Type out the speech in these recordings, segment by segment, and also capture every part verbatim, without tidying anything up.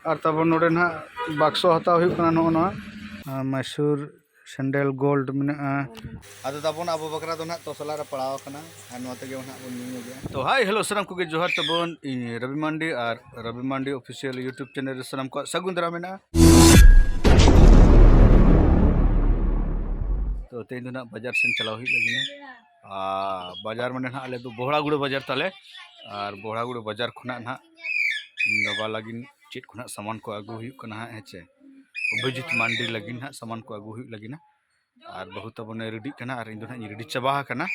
ᱟᱨ ᱛᱟᱵᱚᱱ ᱱᱚᱰᱮ ᱱᱟᱦᱟᱜ ᱵᱟᱠᱥᱚ ᱦᱟᱛᱟᱣ ᱦᱩᱭᱩᱜ ᱠᱟᱱᱟ, ᱱᱚᱜᱼᱚ ᱱᱚᱣᱟ, ᱟᱨ ᱢᱟᱭᱥᱩᱨ ᱥᱮᱱᱰᱮᱞ ᱜᱳᱞᱰ ᱢᱮᱱᱟᱜᱼᱟ᱾ ᱟᱫᱚ ᱛᱟᱵᱚᱱ ᱟᱵᱚ ᱵᱟᱠᱷᱨᱟ ᱫᱚ ᱱᱟᱦᱟᱜ ᱛᱚᱥᱞᱟ ᱨᱮ ᱯᱟᱲᱟᱣ ᱟᱠᱟᱱᱟ, ᱟᱨ ᱱᱚᱣᱟ ᱛᱮᱜᱮ ᱱᱟᱦᱟᱜ ᱵᱚᱱ ᱧᱩ ᱧᱚᱜᱮᱜᱼᱟ᱾ ᱛᱚ ᱦᱟᱭ, ᱦᱮᱞᱳ, ᱥᱟᱱᱟᱢ ᱠᱚᱜᱮ ᱡᱚᱦᱟᱨ ᱛᱟᱵᱚᱱ᱾ ᱤᱧ ᱨᱚᱵᱤ ᱢᱟᱱᱰᱤ ᱟᱨ ᱨᱚᱵᱤ ᱢᱟᱱᱰᱤ ᱚᱯᱷᱤᱥᱤᱭᱟᱞ YouTube ᱪᱮᱱᱮᱞ ᱨᱮ ᱥᱟᱱᱟᱢ ᱠᱚᱣᱟᱜ ᱥᱟᱹᱜᱩᱱ ᱫᱟᱨᱟᱢ ᱢᱮᱱᱟᱜᱼᱟ᱾ ᱛᱚ ᱛᱮᱦᱮᱧ ᱫᱚ ᱱᱟᱦᱟᱜ ᱵᱟᱡᱟᱨ ᱥᱮᱱ ᱪᱟᱞᱟᱣ ᱦᱩᱭᱩᱜ ᱞᱟᱹᱜᱤᱫ᱾ ᱟᱨ ᱵᱟᱡᱟᱨ ᱢᱟᱱᱮ ᱱᱟᱦᱟᱜ ᱟᱞᱮ ᱫᱚ ᱵᱚᱦᱲᱟᱜᱩᱲᱟᱹ ᱵᱟᱡᱟᱨ ᱛᱟᱞᱮ, ᱟᱨ ᱵᱚᱦᱲᱟᱜᱩᱲᱟᱹ ᱵᱟᱡᱟᱨ ᱠᱷᱚᱱᱟᱜ ᱱᱟᱦᱟᱜ ᱤᱧ ᱵᱟᱵᱟ ᱞᱟᱹᱜᱤᱫ ᱪᱮᱫ ᱠᱚ ᱱᱟᱦᱟᱜ ᱥᱟᱢᱟᱱ ᱠᱚ ᱟᱹᱜᱩ ᱦᱩᱭᱩᱜ ᱠᱟᱱᱟ ᱦᱟᱸᱜ, ᱦᱮᱸ ᱪᱮ? ᱚᱵᱷᱤᱡᱤᱛ ᱢᱟᱱᱰᱤ ᱞᱟᱹᱜᱤᱫ ᱱᱟᱦᱟᱜ ᱥᱟᱢᱟᱱ ᱠᱚ ᱟᱹᱜᱩ ᱦᱩᱭᱩᱜ ᱞᱟᱹᱜᱤᱫ ᱱᱟ᱾ ᱟᱨ ᱵᱟᱹᱦᱩ ᱛᱟᱵᱚᱱᱮ ᱨᱮᱰᱤᱜ ᱠᱟᱱᱟ ᱟᱨ ᱤᱧ ᱫᱚ ᱱᱟᱦᱟᱜ ᱤᱧ ᱨᱮᱰᱤ ᱪᱟᱵᱟ ᱟᱠᱟᱱᱟ᱾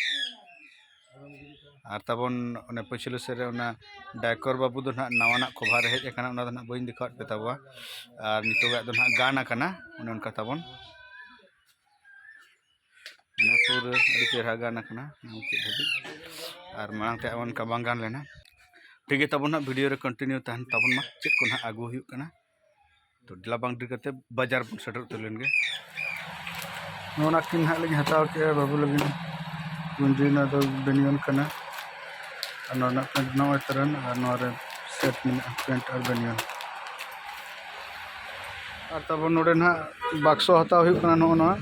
ᱟᱨ ᱛᱟᱵᱚᱱ ᱚᱱᱮ ᱯᱟᱹᱪᱷᱞᱟᱹ ᱥᱮᱫ ᱨᱮ ᱚᱱᱟ ᱰᱟᱭᱠᱚᱨ ᱵᱟᱹᱵᱩ ᱫᱚ ᱱᱟᱦᱟᱜ ᱱᱟᱣᱟᱱᱟᱜ ᱠᱚᱵᱷᱟᱨ ᱮ ᱦᱮᱡ ᱟᱠᱟᱱᱟ, ᱚᱱᱟ ᱫᱚ ᱱᱟᱦᱟᱜ ᱵᱟᱹᱧ ᱫᱮᱠᱷᱟᱣᱟᱫ ᱯᱮ ᱛᱟᱵᱚᱣᱟ᱾ ᱟᱨ ᱱᱤᱛᱚᱜᱟᱜ ᱫᱚ ᱱᱟᱦᱟᱜ ᱜᱟᱱ ᱟᱠᱟᱱᱟ, ᱚᱱᱮ ᱚᱱᱠᱟ ᱛᱟᱵᱚᱱ᱾ ᱚᱱᱟ ᱯᱩᱨᱟᱹ ᱟᱹᱰᱤ ᱪᱮᱦᱨᱟ ᱜᱟᱱ ᱟᱠᱟᱱᱟ ᱢᱩᱪᱟᱹᱫ ᱫᱷᱟᱹᱵᱤᱡ᱾ ᱟᱨ ᱢᱟᱲᱟᱝ ᱛᱮ ᱚᱱᱠᱟ ᱵᱟᱝ ᱜᱟᱱ ᱞᱮᱱᱟ᱾ ᱴᱷᱤᱠ ᱜᱮ ᱛᱟᱵᱚᱱ ᱱᱟᱦᱟᱜ, ᱵᱷᱤᱰᱤᱭᱳ ᱨᱮ ᱠᱚᱱᱴᱤᱱᱤᱭᱩ ᱛᱟᱦᱮᱱ ᱛᱟᱵᱚᱱ ᱢᱟ, ᱪᱮᱫ ᱠᱚ ᱱᱟᱦᱟᱜ ᱟᱹᱜᱩ ᱦᱩᱭᱩᱜ ᱠᱟᱱᱟ᱾ ᱛᱚ ᱰᱮᱞᱟ ᱵᱟᱝ ᱰᱮᱨᱤ ᱠᱟᱛᱮ ᱵᱟᱡᱟᱨ ᱵᱚᱱ ᱥᱮᱴᱮᱨ ᱩᱛᱟᱹᱨ ᱞᱮᱱ ᱜᱮ᱾ ᱱᱚᱜᱼᱚ ᱱᱟ ᱠᱤᱱ ᱱᱟᱦᱟᱜ ᱞᱤᱧ ᱦᱟᱛᱟᱣ ᱠᱮᱜᱼᱟ ᱵᱟᱹᱵᱩ ᱞᱟᱹᱜᱤᱫ ᱜᱩᱸᱡᱤ, ᱱᱚᱣᱟ ᱫᱚ ᱵᱮᱱᱤᱭᱚᱱ ᱠᱟᱱᱟ᱾ ᱟᱨ ᱱᱚᱣᱟ ᱨᱮᱱᱟᱜ ᱯᱮᱱᱴ ᱱᱚᱜᱼᱚᱭ ᱛᱟᱨᱟᱱ, ᱟᱨ ᱱᱚᱣᱟ ᱨᱮ ᱥᱮᱴ ᱢᱮᱱᱟᱜᱼᱟ, ᱯᱮᱱᱴ ᱟᱨ ᱵᱮᱱᱤᱭᱟᱱ᱾ ᱟᱨ ᱛᱟᱵᱚᱱ ᱱᱚᱰᱮ ᱱᱟᱦᱟᱜ ᱵᱟᱠᱥᱚ ᱦᱟᱛᱟᱣ ᱦᱩᱭᱩᱜ ᱠᱟᱱᱟ, ᱱᱚᱜᱼᱚ ᱱᱚᱣᱟ᱾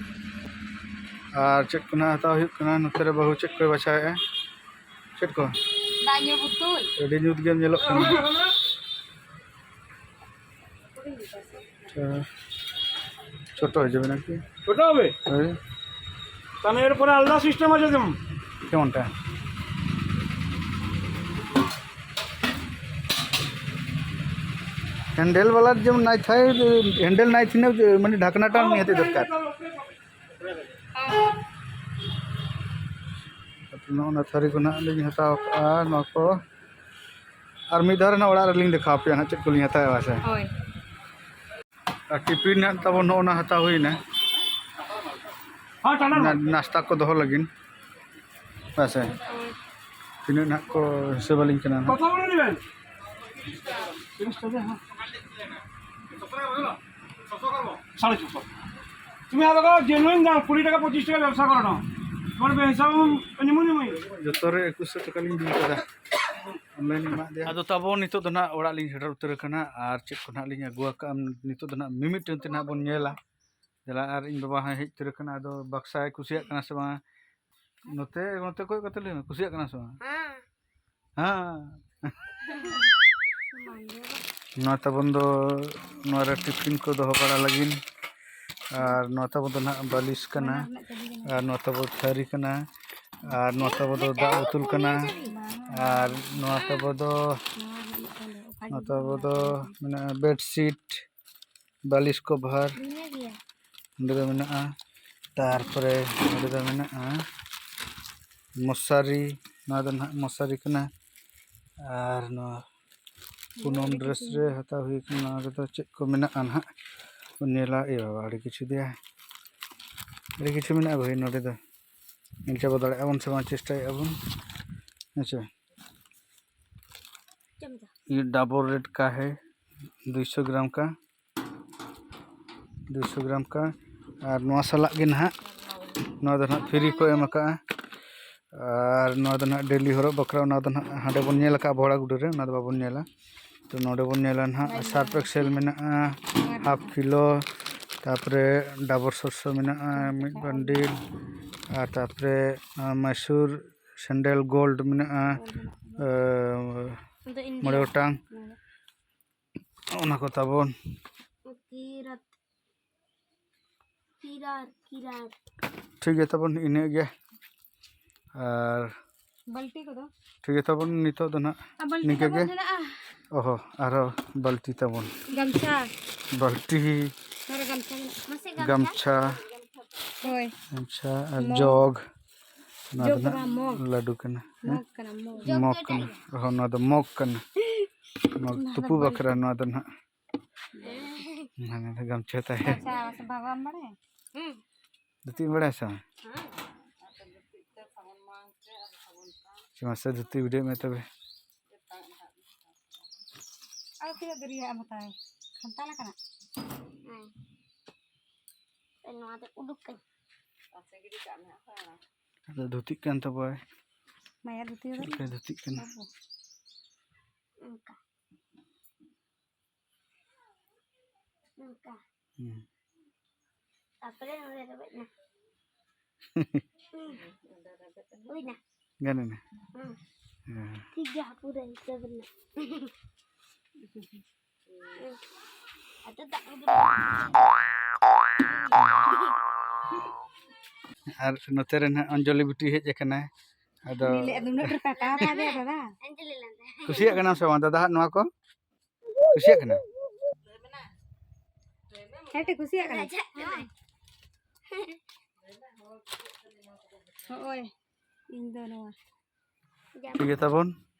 ᱟᱨ ᱪᱮᱫ ᱠᱚ ᱱᱟᱦᱟᱜ ᱦᱟᱛᱟᱣ ᱦᱩᱭᱩᱜ ᱠᱟᱱᱟ, ᱱᱚᱛᱮ ᱨᱮ ᱵᱟᱹᱦᱩ ᱪᱮᱫ ᱠᱚᱭ ᱵᱟᱪᱷᱟᱣᱮᱫᱼᱟ? ᱪᱮᱫ ᱠᱚ? ᱫᱟᱜ ᱧᱩ ᱵᱳᱛᱳᱞ᱾ ᱟᱹᱰᱤ ᱧᱩᱛ ᱜᱮᱢ ᱧᱮᱞᱚᱜ ᱠᱟᱱᱟ᱾ আচ্ছা, ছোট হয়ে যাবে নাকি? ছোট হবে? হ্যাঁ। তাহলে এরপরে আলাদা সিস্টেম আছে যেমন। কেমনটা? হ্যান্ডেলওয়ালার যেমন নাই থাকে, হ্যান্ডেল নাই থাকলেও যে, মানে, ঢাকনাটা নিহাতি দরকার। ᱱᱚᱜᱼᱚ ᱱᱟ ᱛᱷᱟᱹᱨᱤ ᱠᱚ ᱱᱟᱦᱟᱜ ᱞᱤᱧ ᱦᱟᱛᱟᱣ ᱠᱟᱜᱼᱟ, ᱱᱚᱣᱟ ᱠᱚ᱾ ᱟᱨ ᱢᱤᱫ ᱫᱷᱟᱣ ᱨᱮ ᱱᱟᱦᱟᱜ ᱚᱲᱟᱜ ᱨᱮᱞᱤᱧ ᱫᱮᱠᱷᱟᱣ ᱟᱯᱮᱭᱟ ᱱᱟᱦᱟᱜ ᱪᱮᱫ ᱠᱚᱞᱤᱧ ᱦᱟᱛᱟᱣᱟ, ᱥᱮ᱾ ᱦᱳᱭ᱾ ᱟᱨ ᱴᱤᱯᱷᱤᱱ ᱱᱟᱦᱟᱜ ᱛᱟᱵᱚᱱ ᱱᱚᱜᱼᱚ ᱱᱟ ᱦᱟᱛᱟᱣ ᱦᱩᱭᱱᱟ᱾ ᱦᱮᱸ, ᱴᱟᱴᱟ ᱱᱟ-, ᱱᱟᱥᱛᱟ ᱠᱚ ᱫᱚᱦᱚ ᱞᱟᱹᱜᱤᱫ᱾ ᱦᱮᱸ ᱥᱮ? ᱦᱳᱭ᱾ ᱛᱤᱱᱟᱹᱜ ᱱᱟᱦᱟᱜ ᱠᱚ ᱦᱤᱥᱟᱹᱵ ᱟᱹᱞᱤᱧ ᱠᱟᱱᱟ ᱱᱟᱦᱟᱜ᱾ কত করে নেবেন? তিরিশ টাকা, হ্যাঁ। সাড়ে ছশো। তুমি আলাদা জেনুইন দাম, কুড়ি টাকা, পঁচিশ টাকা ব্যবসা করো না। তোমার হিসাব নিমু নিমু। ᱡᱚᱛᱚ ᱨᱮ ᱮᱠᱩᱥᱥᱚ ᱴᱟᱠᱟ ᱞᱤᱧ ᱵᱤᱞ ᱠᱟᱫᱟ᱾ ᱢᱮᱱ ᱮᱢᱟᱜ ᱫᱮᱭᱟ᱾ ᱟᱫᱚ ᱛᱟᱵᱚᱱ ᱱᱤᱛᱚᱜ ᱫᱚ ᱱᱟᱦᱟᱜ ᱚᱲᱟᱜ ᱞᱤᱧ ᱥᱮᱴᱮᱨ ᱩᱛᱟᱹᱨ ᱟᱠᱟᱱᱟ, ᱟᱨ ᱪᱮᱫ ᱠᱚ ᱱᱟᱦᱟᱜ ᱞᱤᱧ ᱟᱹᱜᱩ ᱟᱠᱟᱫᱼᱟ ᱱᱤᱛᱚᱜ ᱫᱚ ᱱᱟᱦᱟᱜ ᱢᱤᱢᱤᱫᱴᱟᱝ ᱛᱮ ᱱᱟᱦᱟᱜ ᱵᱚᱱ ᱧᱮᱞᱟ᱾ ᱫᱮᱞᱟ, ᱟᱨ ᱤᱧ ᱵᱟᱵᱟ ᱦᱚᱸᱭ ᱦᱮᱡ ᱩᱛᱟᱹᱨ ᱟᱠᱟᱱᱟ, ᱟᱫᱚ ᱵᱟᱠᱥᱟᱭ ᱠᱩᱥᱤᱭᱟᱜ ᱠᱟᱱᱟ ᱥᱮ ᱵᱟᱝ? ᱱᱚᱛᱮ, ᱱᱚᱛᱮ ᱠᱚᱭᱚᱜ ᱠᱟᱛᱮ ᱞᱟᱹᱭ ᱢᱮ, ᱠᱩᱥᱤᱭᱟᱜ ᱠᱟᱱᱟ ᱥᱮ ᱵᱟᱝ? ᱦᱮᱸ᱾ ᱦᱮᱸ᱾ ᱱᱚᱣᱟ ᱛᱟᱵᱚᱱ ᱫᱚ, ᱱᱚᱣᱟ ᱨᱮ ᱴᱤᱯᱷᱤᱱ ᱠᱚ ᱫᱚᱦᱚ ᱵᱟᱲᱟ ᱞᱟᱹᱜᱤᱫ, ᱟᱨ ᱱᱚᱣᱟ ᱛᱟᱵᱚᱱ ᱫᱚ ᱱᱟᱦᱟᱜ ᱵᱟᱹᱞᱤᱥ ᱠᱟᱱᱟ, ᱟᱨ ᱱᱚᱣᱟ ᱛᱟᱵᱚ ᱛᱷᱟᱹᱨᱤ ᱠᱟᱱᱟ, ᱟᱨ ᱱᱚᱣᱟ ᱛᱟᱵᱚ ᱫᱚ ᱫᱟᱜ ᱵᱳᱛᱚᱞ ᱠᱟᱱᱟ, ᱟᱨ ᱱᱚᱣᱟ ᱛᱟᱵᱚ ᱫᱚ, ᱱᱚᱣᱟ ᱛᱟᱵᱚ ᱫᱚ ᱢᱮᱱᱟᱜᱼᱟ ᱵᱮᱰᱥᱤᱴ, ᱵᱟᱹᱞᱤᱥ ᱠᱚᱵᱷᱟᱨ ᱱᱚᱰᱮ ᱫᱚ ᱢᱮᱱᱟᱜᱼᱟ᱾ ᱛᱟᱨᱯᱚᱨᱮ ᱱᱚᱰᱮ ᱫᱚ ᱢᱮᱱᱟᱜᱼᱟ ᱢᱚᱥᱟᱨᱤ, ᱱᱚᱣᱟ ᱫᱚ ᱱᱟᱦᱟᱜ ᱢᱚᱥᱟᱨᱤ ᱠᱟᱱᱟ᱾ ᱟᱨ ᱱᱚᱣᱟ ᱯᱩᱱᱚᱢ ᱰᱨᱮᱥ ᱨᱮ ᱦᱟᱛᱟᱣ ᱦᱩᱭ ᱠᱟᱱᱟ᱾ ᱱᱚᱣᱟ ᱨᱮᱫᱚ ᱪᱮᱫ ᱠᱚ ᱢᱮᱱᱟᱜᱼᱟ ᱱᱟᱦᱟᱜ ᱵᱚᱱ ᱧᱮᱞᱟ᱾ ᱮ ᱵᱟᱵᱟ, ᱟᱹᱰᱤ ᱠᱤᱪᱷᱩ ᱫᱮᱭᱟ, ᱟᱹᱰᱤ ᱠᱤᱪᱷᱩ ᱢᱮᱱᱟᱜᱼᱟ ᱵᱷᱟᱹᱭ ᱱᱚᱰᱮ ᱫᱚ᱾ ᱧᱮᱞ ᱪᱟᱵᱟ ᱫᱟᱲᱮᱭᱟᱜᱼᱟ ᱵᱚᱱ ᱥᱮ ᱵᱟᱝ, ᱪᱮᱥᱴᱟᱭᱮᱫᱼᱟ ᱵᱚᱱ᱾ ᱦᱮᱸ ᱥᱮ? ये डबल रेट का है, ᱫᱩᱭᱥᱚ ᱜᱨᱟᱢ ᱠᱟ, ᱫᱩᱭᱥᱚ ᱜᱨᱟᱢ ᱠᱟ᱾ ᱟᱨ ᱱᱚᱣᱟ ᱥᱟᱞᱟᱜ ᱜᱮ ᱱᱟᱦᱟᱜ, ᱱᱚᱣᱟ ᱫᱚ ᱱᱟᱦᱟᱜ ᱯᱷᱨᱤ ᱠᱚ ᱮᱢ ᱟᱠᱟᱫᱼᱟ᱾ ᱟᱨ ᱱᱚᱣᱟ ᱫᱚ ᱱᱟᱦᱟᱜ ᱰᱮᱞᱤ ᱦᱚᱨᱚᱜ ᱵᱟᱠᱷᱨᱟ, ᱚᱱᱟ ᱫᱚ ᱱᱟᱦᱟᱜ ᱦᱟᱸᱰᱮ ᱵᱚᱱ ᱧᱮᱞ ᱟᱠᱟᱫᱼᱟ ᱵᱷᱚᱲᱟᱜᱩᱰᱟᱹ ᱨᱮ, ᱚᱱᱟ ᱫᱚ ᱵᱟᱵᱚᱱ ᱧᱮᱞᱟ᱾ ᱛᱚ ᱱᱚᱰᱮ ᱵᱚᱱ ᱧᱮᱞᱟ ᱱᱟᱦᱟᱜ ᱥᱟᱨᱯ ᱮᱠᱥᱮᱞ ᱢᱮᱱᱟᱜᱼᱟ, ᱦᱟᱯ ᱠᱤᱞᱳ, ᱛᱟᱯᱚᱨᱮ ᱰᱟᱵᱚᱨ ᱥᱚᱨᱥᱚ ᱢᱮᱱᱟᱜᱼᱟ ᱢᱤᱫ ᱵᱟᱱᱰᱤᱞ, ᱟᱨ ᱛᱟᱯᱚᱨᱮ ᱢᱟᱭᱥᱩᱨ ᱥᱮᱱᱰᱮᱞ ᱜᱳᱞᱰ ᱢᱮᱱᱟᱜᱼᱟ, ᱢᱚᱬᱮ ᱜᱚᱴᱟᱝ᱾ ᱚᱱᱟ ᱠᱚ ᱛᱟᱵᱚᱱ᱾ ᱠᱤᱨᱟᱨ, ᱠᱤᱨᱟᱨ᱾ ᱴᱷᱤᱠ ᱜᱮᱭᱟ ᱛᱟᱵᱚᱱ, ᱤᱱᱟᱹᱜ ᱜᱮ᱾ ᱟᱨ ᱵᱟᱹᱞᱴᱤ ᱠᱚᱫᱚ? ᱴᱷᱤᱠ ᱜᱮᱭᱟ ᱛᱟᱵᱚᱱ, ᱱᱤᱛᱚᱜ ᱫᱚ ᱱᱟᱦᱟᱜ ᱟᱨ ᱵᱟᱹᱞᱴᱤ ᱱᱤᱝᱠᱟᱹ ᱛᱟᱵᱚᱱ ᱜᱮ᱾ ᱢᱮᱱᱟᱜᱼᱟ᱾ ᱚᱦᱚ, ᱟᱨᱦᱚᱸ ᱵᱟᱹᱞᱴᱤ ᱛᱟᱵᱚᱱ᱾ ᱜᱟᱢᱪᱷᱟ᱾ ᱵᱟᱹᱞᱴᱤ᱾ ᱱᱚᱰᱮ ᱜᱟᱢᱪᱷᱟ ᱢᱮᱱᱟᱜᱼᱟ᱾ ᱢᱟᱥᱮ ᱜᱟᱢᱪᱷᱟ᱾ ᱜᱟᱢᱪᱷᱟ᱾ ᱦᱳᱭ᱾ ᱜᱟᱢᱪᱷᱟ ᱟᱨ ᱢᱚᱜᱽ᱾ ᱡᱚᱜᱽ᱾ ᱱᱚᱣᱟ ᱡᱚᱜᱽ ᱫᱚ ᱫᱚ ᱱᱟᱦᱟᱜ ᱵᱟᱝ, ᱢᱚᱜᱽ᱾ ᱞᱟᱹᱰᱩ ᱠᱟᱱᱟ᱾ ᱦᱮᱸ? ᱢᱚᱜᱽ ᱠᱟᱱᱟ, ᱢᱚᱜᱽ᱾ ᱢᱚᱜᱽ ᱠᱟᱱᱟ᱾ ᱚᱦᱚ, ᱱᱚᱣᱟ ᱫᱚ ᱢᱚᱜᱽ ᱠᱟᱱᱟ᱾ ᱢᱚᱜᱽ ᱚᱱᱟ ᱫᱚ ᱛᱩᱯᱩ ᱵᱟᱹᱞᱴᱤ᱾ ᱵᱟᱠᱷᱨᱟ ᱱᱚᱣᱟ ᱫᱚ ᱱᱟᱦᱟᱜ᱾ ᱦᱮᱸ᱾ ᱦᱟᱱᱟ ᱫᱚ ᱜᱟᱢᱪᱷᱟ ᱛᱟᱦᱮᱸ᱾ ᱟᱪᱪᱷᱟ, ᱢᱟᱥᱮ ᱵᱷᱟᱜᱟᱣ ᱮᱢ ᱵᱟᱲᱟᱭᱟ? ᱦᱩᱸ᱾ ᱫᱷᱩᱛᱤ ᱵᱟᱲᱟᱭᱟ ᱥᱮ ᱵᱟᱝ? ᱦᱮᱸ᱾ ᱟᱪᱪᱷᱟ, ᱢᱟᱥᱮ ᱫᱷᱩᱛᱤ ᱵᱤᱰᱟᱹᱣ ᱢᱮ ᱛᱚᱵᱮ᱾ ᱟᱨ ᱛᱤᱱᱟᱹᱜ ᱫᱮᱨᱤᱭᱟ ᱟᱢ ᱦᱟᱛᱟᱣ? ᱠᱷᱟᱱᱛᱟ ᱞᱮᱠᱟᱱᱟᱜ? ᱦᱮᱸ᱾ ᱱᱚᱣᱟ ᱫᱚ ᱩᱰᱩᱠ ᱠᱟᱹᱧ᱾ ᱟᱫᱚ ᱫᱷᱩᱛᱤᱜ ᱠᱟᱱ ᱛᱟᱵᱚᱭ᱾ ᱢᱟᱭᱟ ᱫᱷᱩᱛᱤ ᱪᱮᱫ ᱦᱚᱨᱚᱜ ᱞᱮᱠᱟᱭ ᱢᱮ᱾ ᱫᱷᱩᱛᱤᱜ ᱠᱟᱱᱟ? ᱵᱟᱹᱵᱩ᱾ ᱚᱱᱠᱟ, ᱚᱱᱠᱟ᱾ ᱦᱩᱸ᱾ ᱛᱟᱨᱯᱚᱨᱮ ᱱᱚᱰᱮ ᱨᱮᱵᱮᱫ ᱮᱱᱟ᱾ ᱦᱩᱸ᱾ ᱦᱩᱭᱱᱟ᱾ ᱜᱟᱱ ᱮᱱᱟ? ᱦᱩᱸ᱾ ᱦᱮᱸ᱾ ᱴᱷᱤᱠ ᱜᱮᱭᱟ, ᱯᱩᱨᱟᱹ ᱦᱤᱥᱟᱹᱵ ᱮᱱᱟ᱾ ᱟᱫᱚ ᱫᱟᱜ ᱩᱰᱩᱠ᱾ ᱟᱨ ᱱᱚᱛᱮ ᱨᱮ ᱱᱟᱦᱟᱜ ᱚᱧᱡᱚᱞᱤ ᱵᱤᱴᱤ ᱦᱮᱡ ᱟᱠᱟᱱᱟᱭ᱾ ᱟᱫᱚ ᱩᱱᱤ ᱞᱟᱹᱭᱮᱫ ᱱᱩᱱᱟᱹᱜ ᱰᱷᱮᱨ ᱯᱮ ᱦᱟᱛᱟᱣ ᱠᱟᱫᱮᱭᱟ ᱫᱟᱫᱟ? ᱚᱧᱡᱚᱞᱤ ᱞᱟᱸᱫᱟ᱾ ᱠᱩᱥᱤᱭᱟᱜ ᱠᱟᱱᱟᱢ ᱥᱮ ᱵᱟᱝ ᱫᱟᱫᱟ ᱦᱟᱸᱜ ᱱᱚᱣᱟ ᱠᱚ? ᱠᱩᱥᱤᱭᱟᱜ ᱠᱟᱱᱟ? ᱦᱮᱸ, ᱴᱷᱤᱠ ᱠᱩᱥᱤᱭᱟᱜ ᱠᱟᱱᱟ᱾ ᱨᱟᱡᱟᱜ ᱠᱟᱱᱟᱭ᱾ ᱦᱚᱸᱜᱼᱚᱭ, ᱤᱧ ᱫᱚ ᱱᱚᱣᱟ᱾ ᱴᱷᱤᱠ ᱜᱮᱭᱟ ᱛᱟᱵᱚᱱ,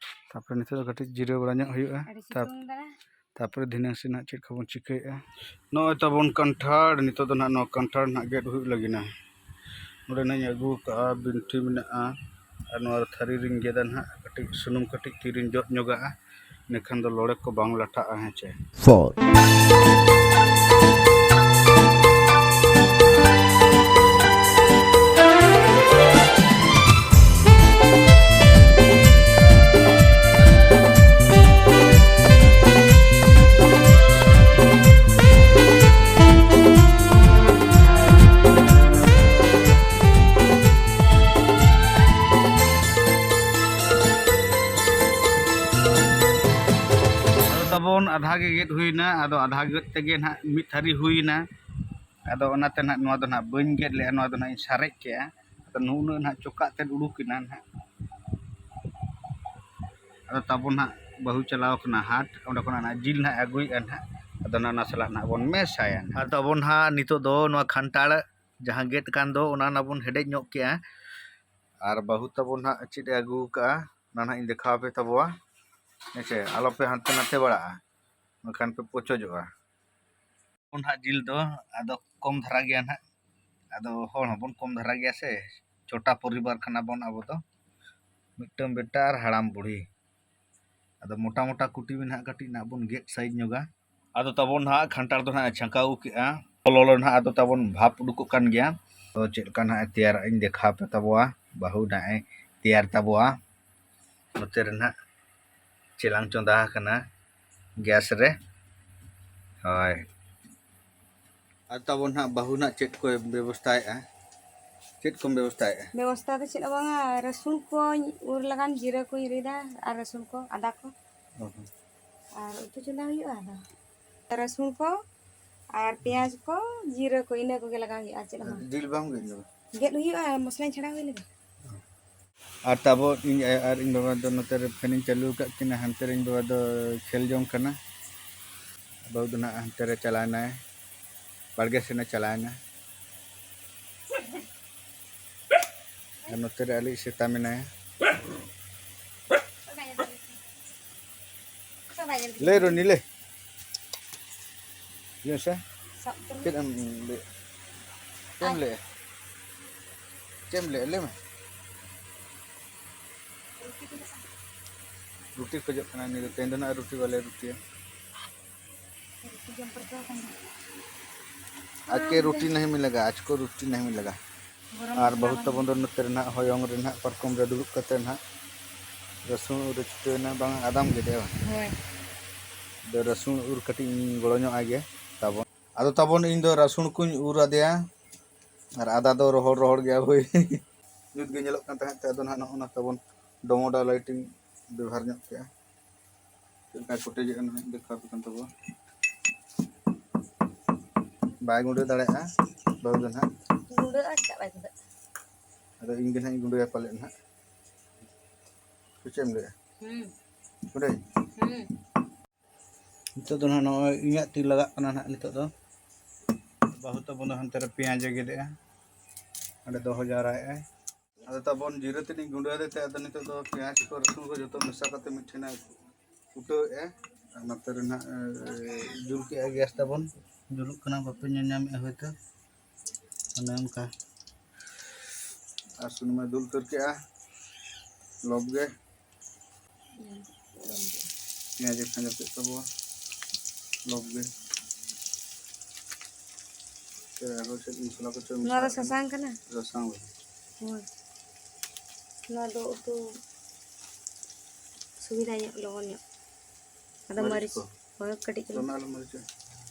ᱛᱟᱯᱚᱨᱮ ᱱᱤᱛᱚᱜ ᱫᱚ ᱠᱟᱹᱴᱤᱡ ᱡᱤᱨᱟᱹᱣ ᱵᱟᱲᱟ ᱧᱚᱜ ᱦᱩᱭᱩᱜᱼᱟ᱾ ᱟᱹᱰᱤ ᱛᱟᱯ-, ᱥᱤᱛᱩᱝ ᱫᱟ᱾ ᱛᱟᱯᱚᱨᱮ ᱫᱷᱤᱱᱟᱹᱝ ᱥᱮᱫ ᱦᱟᱸᱜ ᱪᱮᱫ ᱠᱚᱵᱚᱱ ᱪᱤᱠᱟᱹᱭᱮᱫᱼᱟ᱾ ᱱᱚᱜᱼᱚᱭ ᱛᱟᱵᱚᱱ ᱠᱟᱱᱴᱷᱟᱲ, ᱱᱤᱛᱚᱜ ᱫᱚ ᱱᱟᱦᱟᱜ ᱱᱚᱣᱟ ᱠᱟᱱᱴᱷᱟᱲ ᱱᱟᱦᱟᱜ ᱜᱮᱫ ᱦᱩᱭᱩᱜ ᱞᱟᱹᱜᱤᱫ ᱱᱟ᱾ ᱱᱚᱰᱮ ᱱᱟᱦᱟᱜ ᱤᱧ ᱟᱹᱜᱩ ᱠᱟᱜᱼᱟ, ᱵᱤᱱᱴᱷᱤ ᱢᱮᱱᱟᱜᱼᱟ, ᱟᱨ ᱱᱚᱣᱟ ᱨᱮ ᱛᱷᱟᱹᱨᱤ ᱨᱤᱧ ᱜᱮᱫᱟ ᱱᱟᱦᱟᱜ, ᱠᱟᱹᱴᱤᱡ ᱥᱩᱱᱩᱢ ᱠᱟᱹᱴᱤᱡ ᱛᱤᱨᱤᱧ ᱡᱚᱫ ᱧᱚᱜᱟᱜᱼᱟ, ᱤᱱᱟᱹᱠᱷᱟᱱ ᱫᱚ ᱞᱚᱲᱮ ᱠᱚ ᱵᱟᱝ ᱞᱟᱴᱷᱟᱜᱼᱟ, ᱦᱮᱸ ᱪᱮ᱾ Four. ᱟᱫᱚ ᱛᱟᱵᱚᱱ ᱟᱫᱷᱟ ᱜᱮ ᱜᱮᱫ ᱦᱩᱭᱱᱟ, ᱟᱫᱚ ᱟᱫᱷᱟ ᱜᱮᱫ ᱛᱮᱜᱮ ᱱᱟᱦᱟᱜ ᱢᱤᱫ ᱛᱷᱟᱹᱨᱤ ᱦᱩᱭᱱᱟ᱾ ᱟᱫᱚ ᱚᱱᱟᱛᱮ ᱱᱟᱦᱟᱜ ᱱᱚᱣᱟ ᱫᱚ ᱱᱟᱦᱟᱜ ᱵᱟᱹᱧ ᱜᱮᱫ ᱞᱮᱜᱼᱟ, ᱱᱚᱣᱟ ᱫᱚ ᱱᱟᱦᱟᱜ ᱤᱧ ᱥᱟᱨᱮᱡ ᱠᱮᱜᱼᱟ᱾ ᱟᱫᱚ ᱱᱩᱱᱟᱹᱜ ᱱᱟᱦᱟᱜ ᱪᱚᱠᱟᱜ ᱛᱮᱫ ᱩᱰᱩᱠ ᱮᱱᱟ ᱱᱟᱦᱟᱜ᱾ ᱟᱫᱚ ᱛᱟᱵᱚᱱ ᱱᱟᱦᱟᱜ ᱵᱟᱹᱦᱩ ᱪᱟᱞᱟᱣ ᱠᱟᱱᱟ ᱦᱟᱴ, ᱚᱸᱰᱮ ᱠᱷᱚᱱᱟᱜ ᱱᱟᱦᱟᱜ ᱡᱤᱞ ᱱᱟᱦᱟᱜ ᱟᱹᱜᱩᱭᱮᱫᱼᱟ ᱱᱟᱦᱟᱜ᱾ ᱟᱫᱚ ᱱᱟᱦᱟᱜ ᱚᱱᱟ ᱥᱟᱞᱟᱜ ᱱᱟᱦᱟᱜ ᱵᱚᱱ ᱢᱮᱥᱟᱭᱟ᱾ ᱟᱨ ᱛᱟᱵᱚᱱ ᱱᱟᱦᱟᱜ ᱱᱤᱛᱚᱜ ᱫᱚ ᱱᱚᱣᱟ ᱠᱷᱟᱱᱴᱟᱲ ᱡᱟᱦᱟᱸ ᱜᱮᱫ ᱠᱟᱱ ᱫᱚ, ᱚᱱᱟ ᱱᱟᱦᱟᱜ ᱵᱚᱱ ᱦᱮᱰᱮᱡ ᱧᱚᱜ ᱠᱮᱜᱼᱟ᱾ ᱟᱨ ᱵᱟᱹᱦᱩ ᱛᱟᱵᱚᱱ ᱱᱟᱦᱟᱜ ᱪᱮᱫ ᱮ ᱟᱹᱜᱩ ᱠᱟᱜᱼᱟ, ᱚᱱᱟ ᱱᱟᱦᱟᱜ ᱤᱧ ᱫᱮᱠᱷᱟᱣ ᱟᱯᱮ ᱛᱟᱵᱚᱣᱟ᱾ ᱦᱮᱸ ᱪᱮ, ᱟᱞᱚᱯᱮ ᱦᱟᱱᱛᱮ ᱱᱟᱛᱮ ᱵᱟᱲᱟᱜᱼᱟ, ᱵᱟᱠᱷᱟᱱ ᱯᱮ ᱯᱚᱪᱚᱡᱚᱜᱼᱟ᱾ ᱱᱟᱦᱟᱜ ᱡᱤᱞ ᱫᱚ ᱟᱫᱚ ᱠᱚᱢ ᱫᱷᱟᱨᱟ ᱜᱮᱭᱟ ᱱᱟᱦᱟᱜ, ᱟᱫᱚ ᱦᱚᱲ ᱦᱚᱸᱵᱚᱱ ᱠᱚᱢ ᱫᱷᱟᱨᱟ ᱜᱮᱭᱟ ᱥᱮ, ᱪᱷᱳᱴᱟ ᱯᱚᱨᱤᱵᱟᱨ ᱠᱟᱱᱟ ᱵᱚᱱ ᱟᱵᱚ ᱫᱚ, ᱢᱤᱫᱴᱟᱝ ᱵᱮᱴᱟ ᱟᱨ ᱦᱟᱲᱟᱢ ᱵᱩᱲᱦᱤ᱾ ᱟᱫᱚ ᱢᱚᱴᱟ ᱢᱚᱴᱟ ᱠᱩᱴᱤ ᱢᱮ ᱱᱟᱦᱟᱜ, ᱠᱟᱹᱴᱤᱡ ᱱᱟᱦᱟᱜ ᱵᱚᱱ ᱜᱮᱫ ᱥᱟᱭᱤᱡᱽ ᱧᱚᱜᱟ᱾ ᱟᱫᱚ ᱛᱟᱵᱚᱱ ᱱᱟᱦᱟᱜ ᱠᱷᱟᱱᱴᱟᱲ ᱫᱚ ᱱᱟᱦᱟᱜ ᱪᱷᱟᱸᱠᱟᱣ ᱠᱮᱜᱼᱟ, ᱞᱚᱞᱚ ᱱᱟᱦᱟᱜ ᱟᱫᱚ ᱛᱟᱵᱚᱱ ᱵᱷᱟᱯ ᱩᱰᱩᱠᱚᱜ ᱠᱟᱱ ᱜᱮᱭᱟ᱾ ᱛᱚ ᱪᱮᱫ ᱞᱮᱠᱟ ᱱᱟᱦᱟᱜ ᱮ ᱛᱮᱭᱟᱨᱟᱜ ᱤᱧ ᱫᱮᱠᱷᱟᱣ ᱯᱮ ᱛᱟᱵᱚᱣᱟ, ᱵᱟᱹᱦᱩ ᱱᱟᱦᱟᱜ ᱮ ᱛᱮᱭᱟᱨ ᱛᱟᱵᱚᱣᱟ᱾ ᱱᱚᱛᱮ ᱨᱮ ᱱᱟᱦᱟᱜ ᱪᱮᱞᱟᱝ ᱪᱚᱸᱫᱟ ᱟᱠᱟᱱᱟ ᱜᱮᱥ ᱨᱮ᱾ ᱦᱳᱭ᱾ ᱟᱨ ᱛᱟᱵᱚᱱ ᱱᱟᱦᱟᱜ ᱵᱟᱹᱦᱩ ᱱᱟᱦᱟᱜ ᱪᱮᱫ ᱠᱚᱭ ᱵᱮᱵᱚᱥᱛᱷᱟᱭᱮᱫᱼᱟ? ᱪᱮᱫ ᱠᱚᱢ ᱵᱮᱵᱚᱥᱛᱷᱟᱭᱮᱫᱼᱟ? ᱵᱮᱵᱚᱥᱛᱷᱟ ᱫᱚ ᱪᱮᱫ ᱦᱚᱸ ᱵᱟᱝᱟ, ᱨᱟᱹᱥᱩᱱ ᱠᱚᱧ ᱩᱨ ᱞᱟᱜᱟᱱ, ᱡᱤᱨᱟᱹ ᱠᱚᱧ ᱨᱤᱫᱟ ᱟᱨ ᱨᱟᱹᱥᱩᱱ ᱠᱚ, ᱟᱫᱟ ᱠᱚ᱾ ᱚ ᱦᱚᱸ᱾ ᱟᱨ ᱩᱛᱩ ᱪᱚᱸᱫᱟ ᱦᱩᱭᱩᱜᱼᱟ᱾ ᱟᱫᱚ ᱨᱟᱹᱥᱩᱱ ᱠᱚ ᱟᱨ ᱯᱮᱸᱭᱟᱡᱽ ᱠᱚ, ᱡᱤᱨᱟᱹ ᱠᱚ, ᱤᱱᱟᱹ ᱠᱚᱜᱮ ᱞᱟᱜᱟᱣ ᱦᱩᱭᱩᱜᱼᱟ, ᱪᱮᱫ ᱦᱚᱸ ᱵᱟᱝ᱾ ᱡᱤᱞ ᱵᱟᱢ ᱜᱮᱫ ᱧᱚᱜᱟ? ᱜᱮᱫ ᱦᱩᱭᱩᱜᱼᱟ, ᱢᱚᱥᱞᱟᱧ ᱪᱷᱟᱲᱟᱣ ᱦᱩᱭ ᱞᱮᱜᱮ᱾ ᱟᱨ ᱛᱟᱵᱚ ᱤᱧ ᱟᱭᱳ ᱟᱨ ᱤᱧ ᱵᱟᱵᱟ ᱫᱚ ᱱᱚᱛᱮ ᱨᱮ ᱯᱷᱮᱱᱤᱧ ᱪᱟᱹᱞᱩ ᱟᱠᱟᱫ ᱠᱤᱱᱟ, ᱦᱟᱱᱛᱮ ᱨᱮ ᱤᱧ ᱵᱟᱵᱟ ᱫᱚ ᱠᱷᱮᱞ ᱡᱚᱝ ᱠᱟᱱᱟ᱾ ᱵᱟᱹᱦᱩ ᱫᱚ ᱱᱟᱦᱟᱜ ᱦᱟᱱᱛᱮ ᱨᱮ ᱪᱟᱞᱟᱣ ᱮᱱᱟᱭ, ᱵᱟᱲᱜᱮ ᱥᱮᱱᱮ ᱪᱟᱞᱟᱣ ᱮᱱᱟ᱾ ᱟᱨ ᱱᱚᱛᱮ ᱨᱮ ᱟᱞᱮ ᱥᱮᱛᱟ ᱢᱮᱱᱟᱭᱟ᱾ ᱞᱟᱹᱭ ᱨᱚᱱᱤ, ᱞᱟᱹᱭ᱾ ᱞᱟᱹᱭ ᱢᱮᱥᱮ᱾ ᱥᱟᱵ ᱠᱟᱹᱫᱟᱹᱧ᱾ ᱪᱮᱫ ᱮᱢ ᱞᱟᱹᱭ? ᱪᱮᱫ ᱮᱢ ᱟᱭ᱾ ᱞᱟᱹᱭᱟ? ᱪᱮᱫ ᱮᱢ ᱞᱟᱹᱭᱟ? ᱞᱟᱹᱭ ᱢᱮ᱾ ᱨᱩᱴᱤ ᱠᱷᱚᱡᱚᱜ ᱠᱟᱱᱟ᱾ ᱨᱩᱴᱤ ᱠᱷᱚᱡᱚᱜ ᱠᱟᱱᱟ ᱩᱱᱤ ᱫᱚ᱾ ᱛᱮᱦᱮᱧ ᱫᱚ ᱱᱟᱜ ᱨᱩᱴᱤ ᱵᱟᱞᱮ ᱨᱩᱴᱤᱭᱟ᱾ ᱨᱩᱴᱤ ᱡᱚᱢ ᱯᱟᱹᱨᱠᱟᱹᱣ ᱠᱟᱱᱟ᱾ ᱟᱡ ᱠᱮ ᱨᱩᱴᱤ ᱱᱟᱦᱤ ᱢᱤᱞᱮᱜᱟ, ᱟᱡ ᱠᱚ ᱨᱩᱴᱤ ᱱᱟᱦᱤ ᱢᱤᱞᱮᱜᱟ᱾ ᱜᱚᱨᱚᱢ ᱟᱨ ᱢᱚᱥᱞᱟ ᱵᱟᱹᱦᱩ ᱵᱟᱹᱱᱩᱜᱼᱟ᱾ ᱛᱟᱵᱚᱱ ᱫᱚ ᱱᱚᱛᱮ ᱨᱮ ᱱᱟᱦᱟᱜ ᱦᱚᱭᱚᱝ ᱨᱮ ᱱᱟᱦᱟᱜ ᱯᱟᱨᱠᱚᱢ ᱨᱮ ᱫᱩᱲᱩᱵ ᱠᱟᱛᱮ ᱱᱟᱦᱟᱜ ᱨᱟᱹᱥᱩᱱ ᱩᱨ ᱨᱮ ᱪᱷᱩᱴᱟᱹᱣ ᱮᱱᱟ, ᱵᱟᱝ ᱟᱫᱟᱢ ᱜᱮᱫᱮ ᱵᱟᱝ? ᱦᱳᱭ᱾ ᱟᱫᱚ ᱨᱟᱹᱥᱩᱱ ᱩᱨ ᱠᱟᱹᱴᱤᱡ ᱤᱧ ᱜᱚᱲᱚ ᱧᱚᱜ ᱟᱭ ᱜᱮ ᱛᱟᱵᱚᱱ᱾ ᱟᱫᱚ ᱛᱟᱵᱚᱱ ᱤᱧ ᱫᱚ ᱨᱟᱹᱥᱩᱱ ᱠᱚᱧ ᱩᱨ ᱟᱫᱮᱭᱟ ᱟᱨ ᱟᱫᱟ ᱫᱚ ᱨᱚᱦᱚᱲ ᱨᱚᱦᱚᱲ ᱜᱮᱭᱟ ᱦᱳᱭ᱾ ᱧᱩᱛ ᱜᱮ ᱧᱮᱞᱚᱜ ᱠᱟᱱ ᱛᱟᱦᱮᱸᱫ ᱛᱮ ᱟᱫᱚ ᱱᱟᱦᱟᱜ ᱱᱚᱜᱼᱚ ᱱᱟ ᱛᱟᱵᱚᱱ ᱰᱚᱢᱚᱰᱟ ᱞᱟᱭᱤᱴ ᱤᱧ ᱵᱮᱵᱚᱦᱟᱨ ᱧᱚᱜ ᱠᱮᱜᱼᱟ᱾ ᱪᱮᱫ ᱞᱮᱠᱟ ᱠᱚᱴᱮᱡᱚᱜᱼᱟ ᱱᱟᱦᱟᱜ ᱫᱮᱠᱷᱟᱣ ᱟᱯᱮ ᱠᱟᱱ ᱛᱟᱵᱚᱱ᱾ ᱵᱟᱭ ᱜᱩᱸᱰᱟᱹ ᱫᱟᱲᱮᱭᱟᱜᱼᱟ ᱵᱟᱹᱦᱩ ᱫᱚ ᱱᱟᱦᱟᱜ᱾ ᱜᱩᱸᱰᱟᱹᱜᱼᱟ, ᱪᱮᱫᱟᱜ ᱵᱟᱭ ᱜᱩᱸᱰᱟᱹᱜᱼᱟ? ᱟᱫᱚ ᱤᱧ ᱜᱮ ᱱᱟᱦᱟᱜ ᱤᱧ ᱜᱩᱸᱰᱟᱹᱭᱟ ᱯᱟᱞᱮᱫ ᱱᱟᱦᱟᱜ᱾ ᱥᱮ ᱪᱮᱫ ᱮᱢ ᱞᱟᱹᱭᱟ? ᱦᱩᱸ᱾ ᱜᱩᱸᱰᱟᱹᱭ? ᱦᱩᱸ᱾ ᱱᱤᱛᱚᱜ ᱫᱚ ᱱᱟᱦᱟᱜ ᱱᱚᱜᱼᱚᱭ ᱤᱧᱟᱹᱜ ᱛᱤ ᱞᱟᱜᱟᱜ ᱠᱟᱱᱟ ᱱᱟᱦᱟᱜ ᱱᱤᱛᱚᱜ ᱫᱚ᱾ ᱵᱟᱹᱦᱩ ᱛᱟᱵᱚᱱ ᱫᱚ ᱦᱟᱱᱛᱮ ᱨᱮ ᱯᱮᱸᱭᱟᱡᱽ ᱮ ᱜᱮᱫᱮᱜᱼᱟ, ᱚᱸᱰᱮ ᱫᱚᱦᱚ ᱡᱟᱣᱨᱟᱭᱮᱫᱼᱟᱭ᱾ ᱟᱫᱚ ᱛᱟᱵᱚᱱ ᱡᱤᱨᱟᱹ ᱛᱮᱫ ᱤᱧ ᱜᱩᱸᱰᱟᱹ ᱟᱫᱮ ᱛᱮ, ᱟᱫᱚ ᱱᱤᱛᱚᱜ ᱫᱚ ᱯᱮᱸᱭᱟᱡᱽ ᱠᱚ ᱨᱟᱹᱥᱩᱱ ᱠᱚ ᱡᱚᱛᱚ ᱢᱮᱥᱟ ᱠᱟᱛᱮ ᱢᱤᱫ ᱴᱷᱮᱱ ᱮ ᱠᱩᱴᱟᱹᱣᱮᱫᱼᱟ᱾ ᱟᱨ ᱱᱚᱛᱮ ᱨᱮ ᱱᱟᱦᱟᱜ, ᱮ, ᱡᱩᱞ ᱠᱮᱜᱼᱟ ᱜᱮᱥ ᱛᱟᱵᱚᱱ᱾ ᱡᱩᱞᱩᱜ ᱠᱟᱱᱟ, ᱵᱟᱯᱮ ᱧᱮᱞ ᱧᱟᱢᱮᱫᱼᱟ ᱦᱳᱭᱛᱳ᱾ ᱚᱱᱮ ᱚᱱᱠᱟ᱾ ᱟᱨ ᱥᱩᱱᱩᱢᱮ ᱫᱩᱞ ᱩᱛᱟᱹᱨ ᱠᱮᱜᱼᱟ ᱞᱚᱵ ᱜᱮ᱾ ᱯᱮᱸᱭᱟᱡᱽ ᱮ ᱠᱷᱟᱸᱡᱚ ᱠᱮᱫ ᱛᱟᱵᱚᱣᱟ ᱞᱚᱵ ᱜᱮ᱾ ᱥᱮ ᱟᱨᱦᱚᱸ ᱪᱮᱫ ᱢᱚᱥᱞᱟ ᱠᱚᱪᱚ ᱱᱚᱣᱟ ᱫᱚ ᱢᱮᱥᱟᱣᱟᱜ ᱠᱟᱱᱟ᱾ ᱥᱟᱥᱟᱝ ᱠᱟᱱᱟ? ᱥᱟᱥᱟᱝ ᱵᱚᱞᱮ᱾ ᱦᱳᱭ᱾ ᱱᱚᱣᱟ ᱫᱚ ᱩᱛᱩ ᱥᱩᱵᱤᱫᱷᱟ ᱧᱚᱜ, ᱞᱚᱜᱚᱱ ᱧᱚᱜ᱾ ᱟᱫᱚ ᱢᱟᱹᱨᱤᱪ ᱢᱟᱹᱨᱤᱪ ᱠᱚ? ᱦᱳᱭ, ᱠᱟᱹᱴᱤᱡ ᱪᱩᱞᱩᱝ᱾ ᱫᱚᱢᱮ ᱟᱞᱚ ᱢᱟᱹᱨᱤᱪᱟ᱾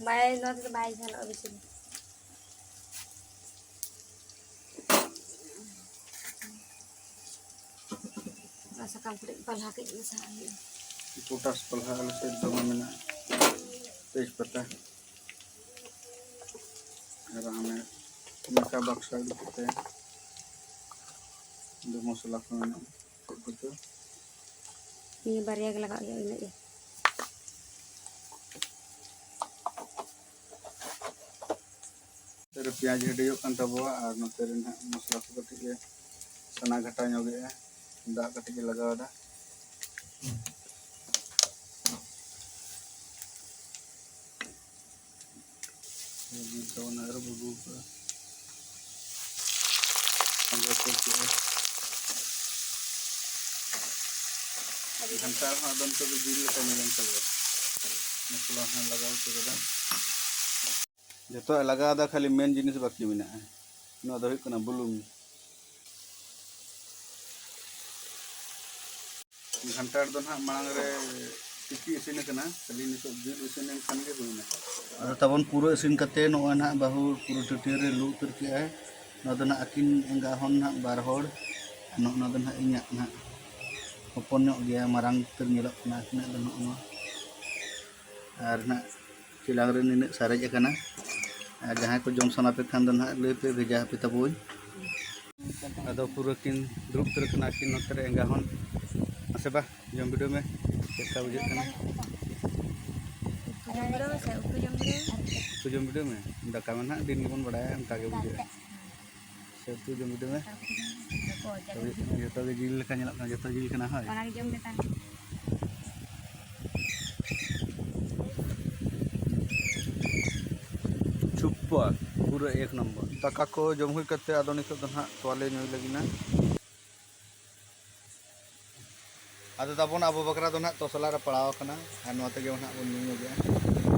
ᱵᱟᱭ, ᱱᱚᱣᱟ ᱛᱮᱫᱚ ᱵᱟᱭ ᱡᱷᱟᱞᱚᱜᱼᱟ ᱵᱮᱥᱤ ᱫᱚ᱾ ᱚᱱᱟ ᱥᱟᱠᱟᱢ ᱠᱚᱨᱮ ᱯᱟᱞᱦᱟ ᱠᱟᱹᱡ ᱢᱮᱥᱟᱣᱟᱜ ᱦᱩᱭᱩᱜᱼᱟ᱾ ᱯᱚᱴᱟᱥ ᱯᱟᱞᱦᱟ ᱟᱞᱮ ᱥᱮᱫ ᱫᱚᱢᱮ ᱢᱮᱱᱟᱜᱼᱟ, ᱛᱮᱡᱽ ᱯᱟᱛᱟ᱾ ᱟᱨ ᱦᱟᱱᱮ ᱢᱮᱠᱟ ᱵᱟᱠᱥᱟ ᱤᱫᱤ ᱠᱟᱛᱮ ᱫᱚ ᱢᱚᱥᱞᱟ ᱠᱚ ᱢᱮᱱᱟᱜᱼᱟ, ᱪᱮᱫ ᱠᱚᱪᱚ᱾ ᱱᱤᱭᱟᱹ ᱵᱟᱨᱭᱟ ᱜᱮ ᱞᱟᱜᱟᱜ ᱜᱮᱭᱟ, ᱤᱱᱟᱹᱜ ᱜᱮ᱾ ᱱᱚᱛᱮ ᱨᱮ ᱯᱮᱸᱭᱟᱡᱽ ᱦᱮᱰᱮᱡᱚᱜ ᱠᱟᱱ ᱛᱟᱵᱚᱣᱟ ᱟᱨ ᱱᱚᱛᱮ ᱨᱮ ᱱᱟᱦᱟᱜ ᱢᱚᱥᱞᱟ ᱠᱚ ᱠᱟᱹᱴᱤᱡ ᱞᱮ ᱥᱟᱱᱟ ᱜᱷᱟᱴᱟ ᱧᱚᱜᱮᱜᱼᱟ, ᱫᱟᱜ ᱠᱟᱹᱴᱤᱡ ᱞᱮ ᱞᱟᱜᱟᱣ ᱮᱫᱟ᱾ ᱡᱤᱞ ᱛᱟᱵᱚᱱ ᱟᱹᱨᱩᱵ ᱟᱹᱜᱩ ᱠᱟᱜᱼᱟ᱾ ᱥᱟᱸᱜᱮ ᱩᱛᱟᱹᱨ ᱠᱮᱜᱼᱟ᱾ ᱜᱷᱟᱱᱴᱟ ᱨᱮᱦᱚᱸ ᱟᱫᱚ ᱱᱤᱛᱚᱜ ᱫᱚ ᱡᱤᱞ ᱞᱮᱠᱟ ᱧᱮᱞᱮᱱ ᱛᱟᱵᱚᱱᱟ᱾ ᱢᱚᱥᱞᱟ ᱦᱚᱸ ᱞᱟᱜᱟᱣ ᱦᱚᱪᱚ ᱠᱟᱫᱟ᱾ ᱡᱚᱛᱚᱣᱟᱜ ᱞᱟᱜᱟᱣ ᱫᱟ, ᱠᱷᱟᱹᱞᱤ ᱢᱮᱱ ᱡᱤᱱᱤᱥ ᱵᱟᱹᱠᱤ ᱢᱮᱱᱟᱜᱼᱟ᱾ ᱱᱚᱣᱟ ᱫᱚ ᱦᱩᱭᱩᱜ ᱠᱟᱱᱟ ᱵᱩᱞᱩᱝ᱾ ᱜᱷᱟᱱᱴᱟᱲ ᱫᱚ ᱱᱟᱦᱟᱜ ᱢᱟᱲᱟᱝ ᱨᱮ ᱛᱤᱠᱤ ᱤᱥᱤᱱ ᱟᱠᱟᱱᱟ, ᱠᱷᱟᱹᱞᱤ ᱱᱤᱛᱚᱜ ᱡᱤᱞ ᱤᱥᱤᱱ ᱞᱮᱱᱠᱷᱟᱱ ᱜᱮ ᱦᱩᱭᱱᱟ᱾ ᱟᱫᱚ ᱛᱟᱵᱚᱱ ᱯᱩᱨᱟᱹ ᱤᱥᱤᱱ ᱠᱟᱛᱮ ᱱᱚᱜᱼᱚᱭ ᱱᱟᱦᱟᱜ ᱵᱟᱹᱦᱩ ᱯᱩᱨᱟᱹ ᱴᱟᱹᱴᱭᱟᱹ ᱨᱮ ᱞᱩ ᱩᱛᱟᱹᱨ ᱠᱮᱜᱼᱟᱭ᱾ ᱱᱚᱣᱟ ᱫᱚ ᱱᱟᱦᱟᱜ ᱟᱹᱠᱤᱱ ᱮᱸᱜᱟ ᱦᱚᱱ ᱱᱟᱦᱟᱜ ᱵᱟᱨ ᱦᱚᱲ, ᱟᱨ ᱱᱚᱜᱼᱚ ᱱᱚᱣᱟ ᱫᱚ ᱱᱟᱦᱟᱜ ᱤᱧᱟᱹᱜ ᱱᱟᱦᱟᱜ ᱦᱚᱯᱚᱱ ᱧᱚᱜ ᱜᱮᱭᱟ, ᱢᱟᱨᱟᱝ ᱩᱛᱟᱹᱨ ᱧᱮᱞᱚᱜ ᱠᱟᱱᱟ ᱟᱹᱠᱤᱱᱟᱜ ᱫᱚ ᱱᱚᱜᱼᱚ ᱱᱚᱣᱟ᱾ ᱟᱨ ᱱᱟᱦᱟᱜ ᱪᱮᱞᱟᱝ ᱨᱮ ᱱᱤᱱᱟᱹᱜ ᱥᱟᱨᱮᱡ ᱟᱠᱟᱱᱟ᱾ ᱟᱨ ᱡᱟᱦᱟᱸᱭ ᱠᱚ ᱡᱚᱢ ᱥᱟᱱᱟ ᱯᱮ ᱠᱷᱟᱱ ᱫᱚ ᱱᱟᱦᱟᱜ ᱞᱟᱹᱭ ᱯᱮ, ᱵᱷᱮᱡᱟ ᱟᱯᱮ ᱛᱟᱵᱚᱱ᱾ ᱟᱫᱚ ᱯᱩᱨᱟᱹ ᱠᱤᱱ ᱫᱩᱲᱩᱵ ᱩᱛᱟᱹᱨ ᱠᱟᱱᱟ ᱠᱤᱱ ᱱᱚᱛᱮ ᱨᱮ ᱮᱸᱜᱟ ᱦᱚᱱ᱾ ᱢᱟᱥᱮ ᱵᱟ, ᱡᱚᱢ ᱵᱤᱰᱟᱹᱣ ᱢᱮ, ᱪᱮᱫ ᱞᱮᱠᱟ ᱵᱩᱡᱷᱟᱹᱜ ᱠᱟᱱᱟ? ᱩᱛᱩ ᱡᱚᱢ ᱵᱤᱰᱟᱹᱣ ᱢᱮ ᱥᱮ ᱩᱛᱩ ᱡᱚᱢ ᱵᱤᱰᱟᱹᱣ? ᱩᱛᱩ ᱡᱚᱢ ᱵᱤᱰᱟᱹᱣ ᱢᱮ, ᱫᱟᱠᱟ ᱢᱟ ᱱᱟᱦᱟᱜ ᱫᱤᱱ ᱜᱮᱵᱚᱱ ᱵᱟᱲᱟᱭᱟ, ᱚᱱᱠᱟ ᱜᱮ ᱵᱩᱡᱷᱟᱹᱜᱼᱟ᱾ ᱥᱮ ᱩᱛᱩ ᱡᱚᱢ ᱵᱤᱰᱟᱹᱣ ᱢᱮ᱾ ᱡᱚᱛᱚ ᱜᱮ ᱡᱤᱞ ᱞᱮᱠᱟ ᱧᱮᱞᱚᱜ ᱠᱟᱱᱟ, ᱡᱚᱛᱚ ᱡᱤᱞ ᱠᱟᱱᱟ, ᱦᱳᱭ᱾ ᱚᱱᱟ ᱜᱮ ᱡᱚᱢ ᱢᱮ ᱛᱟᱦᱞᱮ᱾ ᱥᱩᱯᱟᱨ, ᱯᱩᱨᱟᱹ ᱮᱠ ᱱᱚᱢᱵᱚᱨ᱾ ᱫᱟᱠᱟ ᱠᱚ ᱡᱚᱢ ᱦᱩᱭ ᱠᱟᱛᱮ ᱟᱫᱚ ᱱᱤᱛᱚᱜ ᱫᱚ ᱱᱟᱦᱟᱜ ᱛᱚᱣᱟ ᱞᱮ ᱧᱩᱭ ᱞᱟᱹᱜᱤᱫ ᱱᱟ᱾ ᱟᱫᱚ ᱛᱟᱵᱚᱱ ᱟᱵᱚ ᱵᱟᱠᱷᱨᱟ ᱫᱚ ᱱᱟᱦᱟᱜ ᱛᱚᱥᱞᱟ ᱨᱮ ᱯᱟᱲᱟᱣ ᱟᱠᱟᱱᱟ, ᱟᱨ ᱱᱚᱣᱟ ᱛᱮᱜᱮ ᱱᱟᱦᱟᱜ ᱵᱚᱱ ᱧᱩ ᱧᱚᱜᱮᱜᱼᱟ᱾